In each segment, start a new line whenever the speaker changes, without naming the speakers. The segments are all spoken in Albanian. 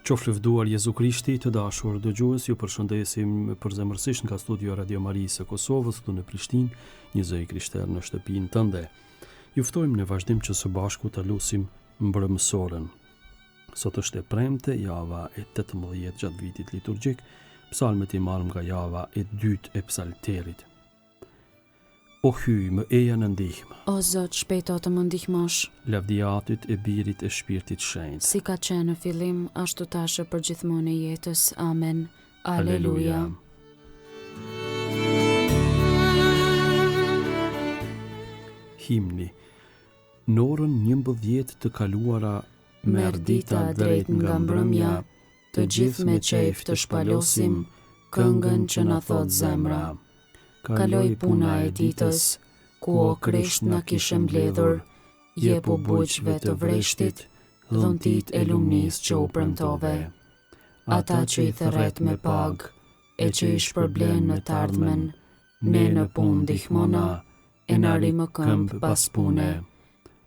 Qoftë lëvduar Jezu Krishti, të dashur dëgjues, ju përshëndesim përzemërsisht nga studio e Radio Marisë së Kosovës këtu në Prishtinë, një zë i krishterë në shtëpinë tënde. Ju ftojmë në vazhdim që së bashku të lusim mbrëmësoren. Sot është e premte, java e 18 gjatë vitit liturgjik, psalmet i marrim nga java e dytë e psalterit. O Hyj, më eja në ndihmë.
O Zot, shpejto të më ndihmosh.
Lavdi Atit e Birit e Shpirtit Shenjt.
Si ka qenë në fillim, ashtu tash e përgjithmonë e jetës. Amen. Aleluja.
Himni. Në orën 11 të kaluara
Merr dita drejt nga mbrëmja, të gjithë me qejf të shpalosim këngën që na thotë zemra. Kaloi puna e ditës, ku o Krisht na kishe mbledhur, jepu bujqve të vreshtit, dhuntitë e lumnisë që u premtove. Ata që i thërret me pagë, e që i shpërblen në t'ardhmen, ne në punë ndihmona, e na rimëkëmb pas pune.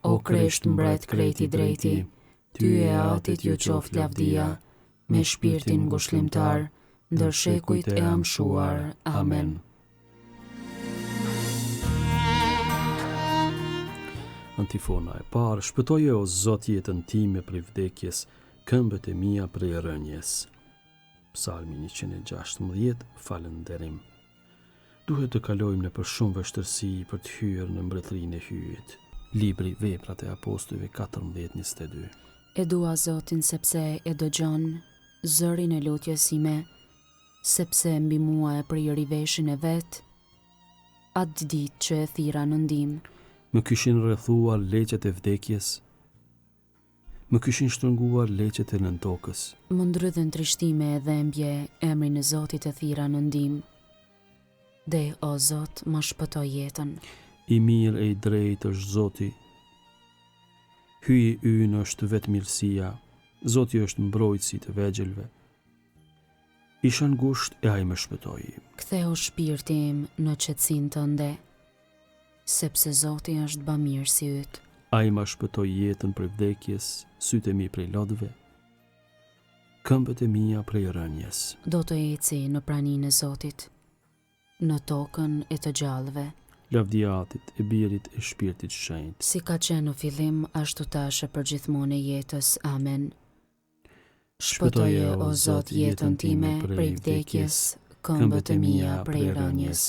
O Krisht mbret krejt i drejti, ty e Atit ju qoftë lavdia, me Shpirtin ngushëllimtar, ndër shekujt e amshuar. Amen.
Antifona e parë, shpëtoje o Zot jetën time prej vdekjes, këmbët e mia prej rënies. Psalmi 116, falënderim. Duhet të kalojmë nëpër shumë vështirësi për të hyrë në mbretërinë e Hyjit. Libri Veprat e Apostujve 14:22.
E dua Zotin sepse e dëgjon zërin e lutjes sime, sepse mbi mua e priri veshin e vet, atë ditë që e thirra në ndihmë.
Më kishin rrethuar leqet e vdekjes, Më kishin shtrënguar leqet e nëntokës.
Më ndrydhën trishtime e dhembje, emrin e Zotit e thirra në ndihmë. Deh, o Zot, ma shpëto jetën.
I mirë e i drejtë është Zoti. Hyji ynë është vetë mirësia. Zoti është mbrojtësi i të vegjëlve. Isha ngushtë e ai më shpëtoi.
Kthehu shpirti im në qetësinë tënde. Sepse Zoti është bamirësi yt.
Ai ma shpëtoi jetën prej vdekjes, sytë e mi prej lotëve, këmbët e mia prej rënies.
Do të eci në praninë e Zotit, në tokën e të gjallëve.
Lavdi Atit, e Birit, e Shpirtit Shenjt.
Si ka qenë në fillim, ashtu tash e përgjithmonë e jetës. Amen. Shpëtoje, o Zot, jetën time prej vdekjes, këmbët e mia prej rënies.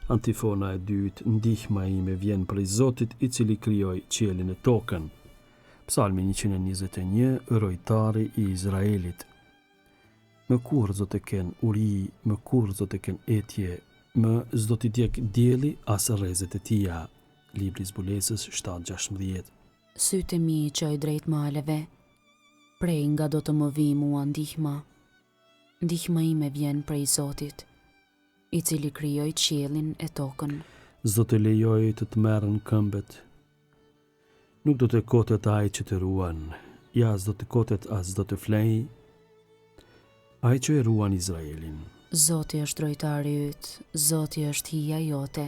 Antifona e dytë, ndihma ime vjen prej Zotit, i cili krijoi qiellin e tokën. Psalmi 121, Rojtari i Izraelit. Më kurrë s'do të kenë uri, më kurrë s'do të kenë etje, më s'do t'i djegë dielli as rrezet e tija. Libri i Zbulesës 7:16.
Sytë e mi i çoj drejt maleve, prej nga do të më vijë mua ndihma. Ndihma ime vjen prej Zotit, i cili krijoi qiellin e tokën.
S'do të lejojë të të merren këmbët. Nuk do të kotet ai që të ruan, ja s'do të kotet as s'do të flejë, ai që e ruan Izraelin.
Zoti është rojtari yt, Zoti është hija jote.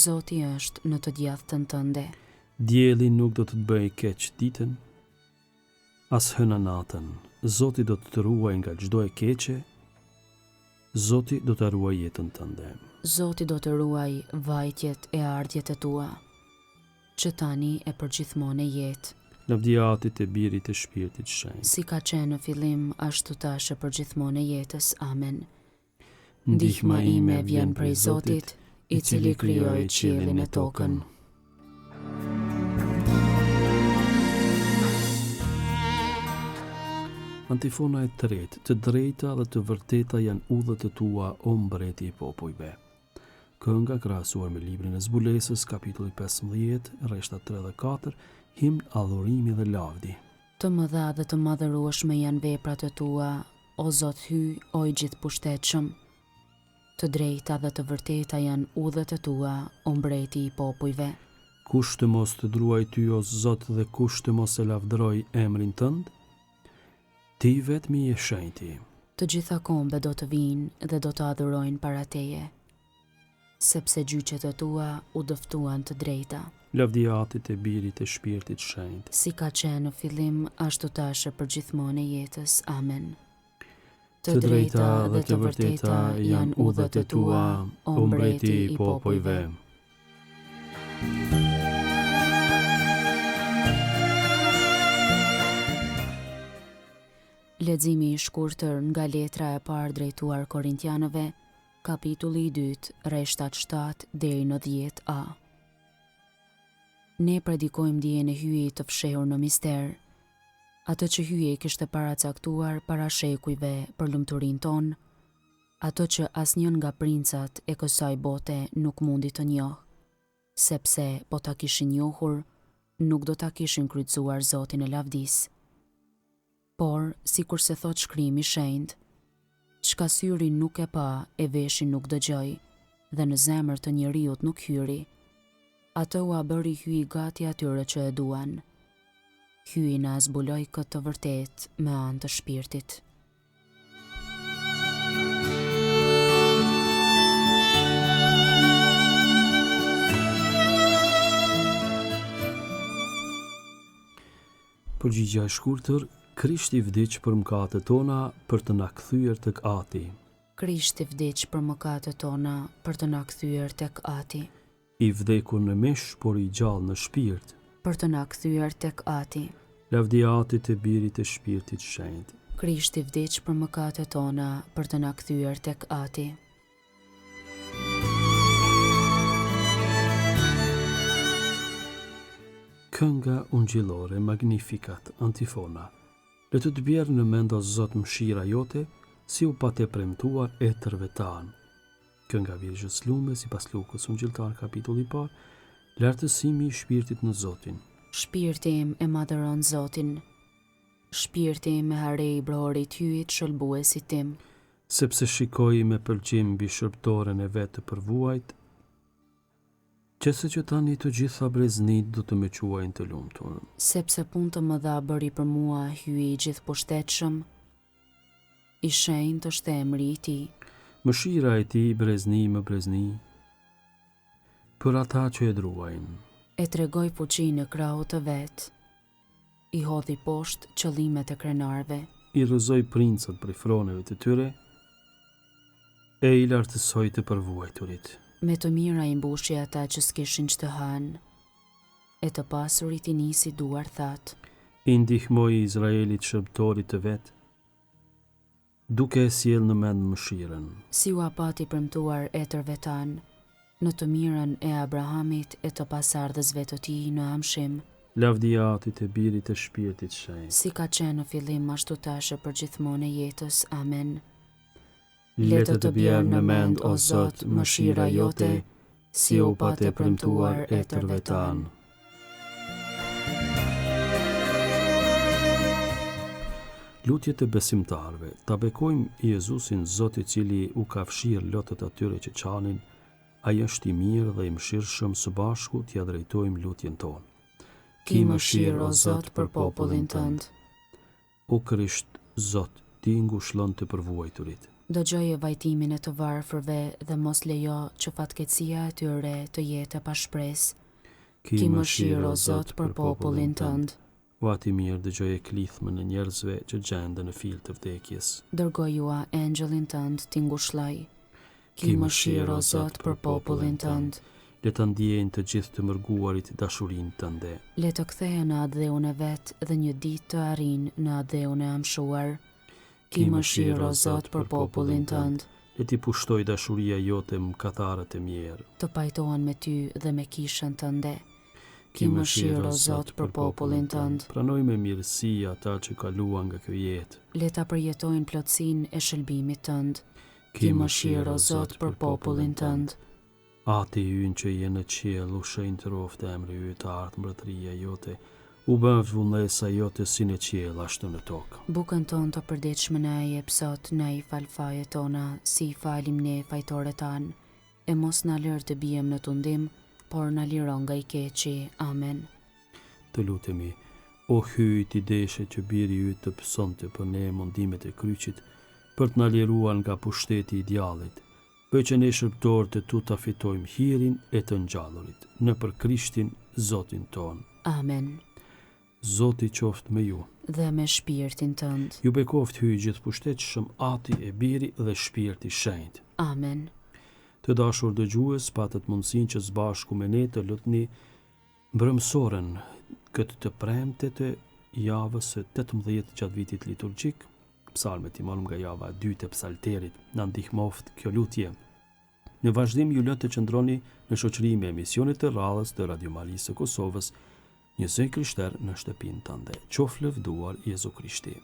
Zoti është në të djathtën tënde.
Dielli nuk do të të bëjë keq ditën, as hëna natën. Zoti do të të ruajë nga çdo e keqe, Zoti do ta ruajë jetën tënde.
Zoti do të ruajë vajtjet e ardhjet e tua, që tani e përgjithmonë e jetë.
Lavdi Atit e Birit e Shpirtit Shenjt.
Si ka qenë në fillim, ashtu tash e përgjithmonë e jetës. Amen. Ndihma ime vjen prej Zotit, i cili krijoi qiellin e tokën.
Antifona e tretë, të drejta dhe të vërteta janë udhët e tua, o mbreti i popujve. Kënga krahasuar me librin e Zbulesës, kapitulli 15, rreshtat 3 dhe 4, himn adhurimi dhe lavdi.
Të mëdha dhe të madhërueshme janë veprat e tua, o Zot Hyj, o i gjithëpushtetshëm. Të drejta dhe të vërteta janë udhët e tua, o mbreti i popujve.
Kush të mos të druajë ty, o Zot, dhe kush të mos e lavdërojë emrin tënd? Ti i vetmi je shenjti.
Të gjitha kombet do të vijnë dhe do të adhurojnë para teje. Sepse gjyqet e tua u dëftuan të drejta.
Lavdi Atit e Birit e Shpirtit Shenjt.
Si ka qenë në fillim, ashtu tash e përgjithmonë e jetës. Amen.
Të drejta dhe të vërteta janë udhët e tua, o mbreti i popujve.
Leximi i shkurtër nga letra e parë drejtuar Korintianëve, kapitulli i dytë, rreshtat 7 deri në 10 a. Ne predikojmë dijen e Hyjit të fshehur në mister, atë që Hyji e kishte paracaktuar para shekujve për lumturinë tonë, atë që asnjë nga princat e kësaj bote nuk mundi të njohë, sepse po ta kishin njohur, nuk do ta kishin kryqëzuar Zotin e lavdisë. Por, sikurse thotë Shkrimi i Shenjtë, Çka syri nuk e pa e veshi nuk dëgjoi, dhe në zemër të njeriut nuk hyri, atë ua bëri Hyji gati atyre që e duan. Hyji na e zbuloi këtë të vërtetë me anë të Shpirtit.
Përgjigja e shkurtër, Krishti vdiq për mëkatet tona për të na kthyer tek Ati.
Krishti vdiq për mëkatet tona për të na kthyer tek Ati.
I vdekur në mish, por i gjallë në shpirt.
Për të na kthyer tek Ati.
Lavdi Atit e Birit e Shpirtit Shenjt.
Krishti vdiq për mëkatet tona për të na kthyer tek Ati.
Kënga ungjillore Magnificat, Antifona, Le të të bjerë në mend o Zot mëshira jote, si u pate premtuar etërve tanë. Kënga Virgjës Lume sipas Lukës Ungjilltar kapitulli i parë, Lartësimi i shpirtit në Zotin.
Shpirti im e madhëron Zotin. Shpirti im e harei brohorit Hyjit shëlbuesit tim.
Sepse shikoi me pëlqim mbi shërbëtoren e vet të përvuajt, që se që tani të gjitha breznitë do të më quajnë të lumtur.
Sepse punë të mëdha bëri për mua Hyji i gjithëpushtetshëm, i shenjtë është emri i tij.
Mëshira e tij brezni më brezni, për ata që e druajnë.
E tregoi fuqinë e krahut të vet. I hodhi poshtë qëllimet e krenarëve.
I rrëzoi princat prej froneve të tyre e i lartësoi të përvuajturit.
Me të mira i mbushi ata që s'kishin ç'të hanë, e të pasurit i nisi duarthatë.
I ndihmoi Izraelit shërbëtorit të vet, Duke e sjellë në mend mëshirën.
Si ua pati premtuar etërve tanë, në të mirën e Abrahamit e të pasardhësve të tij në amshim.
Lavdi Atit e Birit e Shpirtit Shenjt.
Si ka qenë në fillim ashtu tash e përgjithmonë e jetës. Amen.
Le të të bjerë në mend, o Zot, mëshira jote, si u pate premtuar etërve tanë. Lutjet e besimtarëve, ta bekojmë Jezusin Zot i cili u ka fshirë lotët atyre që qanin, ai është i mirë dhe i mëshirshëm së bashku t'ia drejtojmë lutjen tonë.
Ki mëshirë o Zot për popullin tënd.
O Krisht, Zot, Ti i ngushllon të përvuajturit.
Dëgjoje vajtimin e të varfërve dhe mos lejo që fatkeqësia e tyre të jetë e pashpresë.
Ki mëshirë, o Zot, për popullin tënd. O At i mirë, dëgjoje klithmën e njerëzve që gjenden në fill të vdekjes.
Dërgojua engjëllin tënd t'i ngushllojë. Ki mëshirë, o Zot, për popullin tënd.
Le ta ndiejnë të gjithë të mërguarit dashurinë tënde.
Le të kthehen në atdheun e vet dhe një ditë të arrijnë në atdheun e amshuar. Ki mëshirë, o Zot, për popullin tënd.
Le t'i pushtojë dashuria jote mëkatarët e mjerë.
Të pajtohen me ty dhe me kishën tënde. Ki mëshirë, o Zot, për popullin tënd.
Pranoji me mirësi ata që kaluan nga kjo jetë.
Le ta përjetojnë plotësinë e shëlbimit tënd. Ki mëshirë, o Zot, për popullin tënd.
Ati ynë që je në qiell, u shenjtëroftë emri yt, ardhtë mbretëria jote, u bëftë vullnesa jote si në qiell ashtu në tokë.
Bukën tonë të përditshme na e jep sot, na i fal fajet tona, si i falim ne fajtorët tanë, e mos na lër të biem në tundim, por na liro nga i keqi. Amen.
Të lutemi, o Hyj, ti deshe që Biri yt të pësonte për ne mundimet e kryqit, për të na liruar nga pushteti i djallit. Bëj që ne shërbëtorët e tu ta fitojmë hirin e të ngjallurit, nëpër Krishtin, Zotin tonë.
Amen.
Zoti qoftë me ju.
Dhe me shpirtin tënd.
Ju bekoftë Hyji i Gjithëpushtetshëm, Ati e Biri dhe Shpirti i Shenjtë.
Amen.
Të dashur dëgjues, patët mundësinë që së bashku me ne të lutni mbrëmësoren këtë të premte të javës së 18 gjatë vitit liturgjik. Psalmet i morëm nga java e dytë e Psalterit. Na ndihmoftë kjo lutje. Në vazhdim ju lë të qëndroni në shoqëri me emisionet e radhës të Radio Marisë së Kosovës, Një zë i krishterë në shtëpinë tënde. Qoftë lëvduar Jezu Krishti.